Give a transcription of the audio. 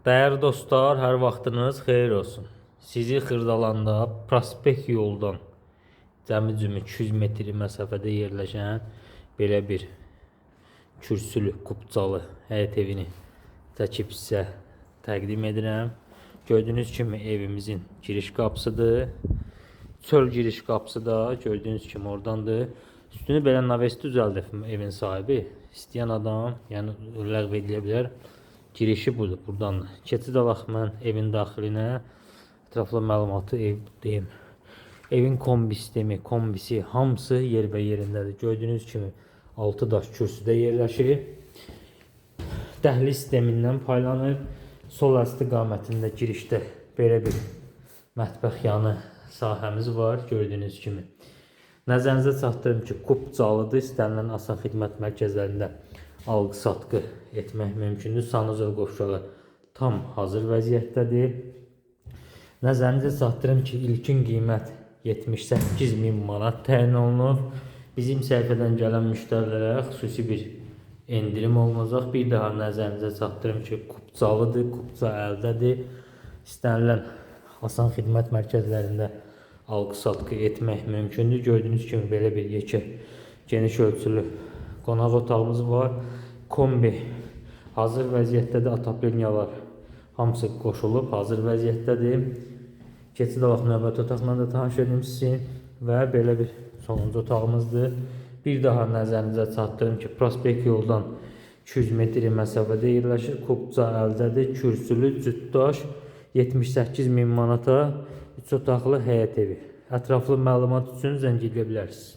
Dəyərli dostlar, hər vaxtınız xeyir olsun. Sizi Xırdalanda Prospekt yoldan cəmi-cümi 200 metr məsafədə yerləşən belə bir kürsülü, kupçalı həyət evini çəkib sizə təqdim edirəm. Gördüyünüz kimi evimizin giriş qapısıdır. Çöl giriş qapısı da gördüyünüz kimi oradandır. Üstünü belə naves düzəldib evin sahibi. İstəyən adam, yəni ləğv edilə bilər. Girişi budur, burdandır. Keçid alaq mən evin daxilinə. Ətraflı məlumatı ev deyim. Evin kombi sistemi, kombisi hamısı yerбə yerindədir. Gördüyünüz kimi 6 daş kürsüdə yerləşir. Dəhliz sistemindən paylanır. Sol istiqamətində girişdə belə bir mətbəx yanı sahəmiz var gördüyünüz kimi. Nəzərinizə çatdırım ki, kupçalıdır. İstənilən asan xidmət mərkəzlərində alqı-satqı etmək mümkündür. Sanuzel qovşağı tam hazır vəziyyətdədir. Nəzərinizə çatdırım ki, ilkin qiymət 78 min manat təyin olunub. Bizim səhifədən gələn müştərilərə xüsusi bir endirim olunacaq. Bir daha nəzərinizə çatdırım ki, kupçalıdır, kupça əldədir. İstənilən asan xidmət mərkəzlərində alqı-satqı etmək mümkündür. Gördüyünüz kimi belə bir yekə geniş ölçülü qonaq otağımız var. Kombi hazır vəziyyətdədir. Atoplenyalar hamısı qoşulub, hazır vəziyyətdədir. Keçid alaq növbəti otaqla da tanış edim sizi və belə bir sonuncu otağımızdır. Bir daha nəzərinizə çatdırım ki, Prospekt yoldan 200 metr məsafədə yerləşir. Kupça əldədir, kürsülü, cütdaş 78 min manata 3 otaqlı həyət evi. Ətraflı məlumat üçün zəng edə bilərsiniz.